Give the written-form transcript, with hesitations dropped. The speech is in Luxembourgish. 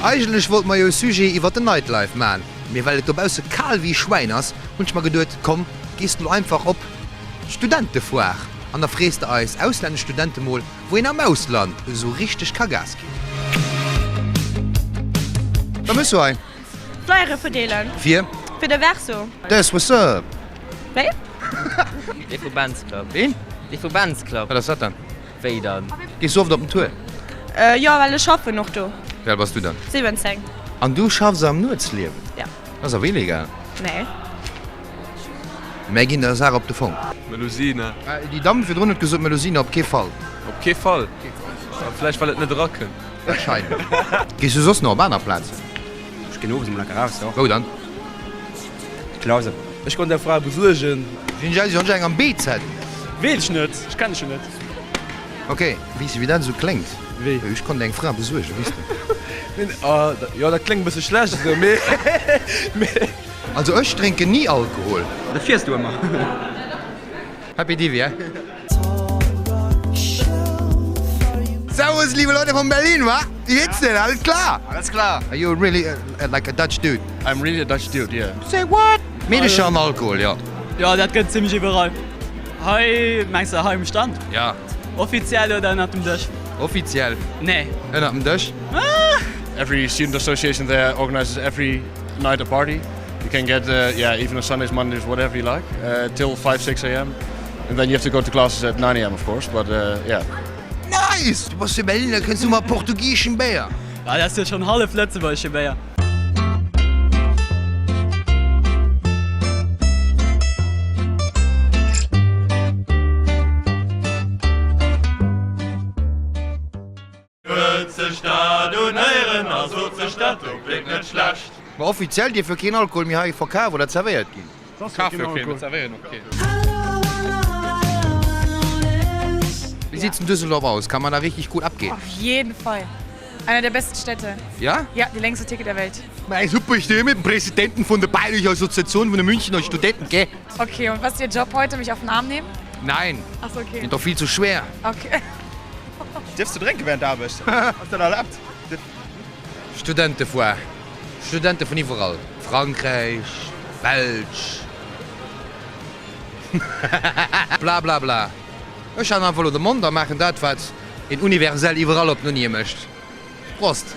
Eigentlech wollt mer jo e Sujet iwwert den Nightlife man, mee well et dobausse kal wéi Schwäin ass, hunn ech mer geduet, komm, gees de lo einfach op d'Studentefoire an da frees de eis auslännesch Studente mol, wou een am Ausland esou richteg ka Gas ginn. Wat mëss du hei? Flyere verdeelen. Fir? Fir de Verso. That's what's up! Wéi? Dee vu Ben's Club. Ween? Dee vu Ben's Club. Wat ass dat dann? Wéi dann? Gees du oft op den Tour? Jo, well ech schaffen och do. Wéi al bass du dann? 17. An du schaffs am Nuetsliewen? Ja. Dat ass awer illegal. Nee. Mär ginn der Saach op de Fong. Melusina. Déi Damm virdrun huet gesot, Melusina op kee Fall. Op kee Fall? Vläicht well et net erakënnt. Wahrscheinlech. Gees du soss nach op aner Plazen? Ech ginn owes emol enker raus, jo. Wou dann? D'Klause. Ech konnt eng Fra besuergen. Sinn ech eng am BZ? Weess ech net, ech kennen se net. Ok, weess de wéi dat esou kléngt? Wéi? Ech konnt eng Fra besuergen, weess de. Jo, dat kléngt e bësse schlecht esou, mee. Also ech drénken ni Alkohol. Dat fiers du ëmmer. Happy Divi, eh? Servus liebe Leute von Berlin, wa? Wie geht's denn? Alles klar? Alles klar. Are you really like a Dutch dude? I'm really a Dutch dude, yeah. Say what? Meedecher an Alkohol, jo. Jo, dat gëtt zimlech iwwerall. Hei, mengs de hei um Stand? Ja. Offiziell oder ënnert dem Dësch? Offiziell. Nee. Ënnert dem Dësch? Every student association there organizes every night a party. You can get, yeah, even on Sundays, Mondays, whatever you like, till 5, 6 am. And then you have to go to classes at 9 am, of course, but yeah. Nice! Du bass jo Berliner, kënns du mat portugiesischem Béier? Ah, dat ass jo schonn hallef lëtzebuergesche Béier. Huet sech dat unhéieren a sot sech dat do kléngt net schlecht. Ma offiziell dierf jo keen Alkohol méi hei verkaf oder zerwéiert ginn. Kaf jo keen, mir zerwéieren och keen. Wie sieht's in Düsseldorf aus? Kann man da richtig gut abgehen? Auf jeden Fall! Einer der besten Städte. Ja? Ja, die längste Theke der Welt. Mei super, ich stehe mit dem Präsidenten von der Bayerischen Assoziation von der Münchner Studenten, gell? Okay, und was ist Ihr Job heute? Mich auf den Arm nehmen? Nein. Ach so, okay. Bin doch viel zu schwer. Okay. Dierfs du drénke während der Aarbecht? Ass dat erlaabt? Studentefoire. Studente vun iwwerall. Frankräich, Belsch. Blablabla. Ech halen einfach elo de Mond a maachen dat, wat een universell iwwerall op den Unie mécht. Prost!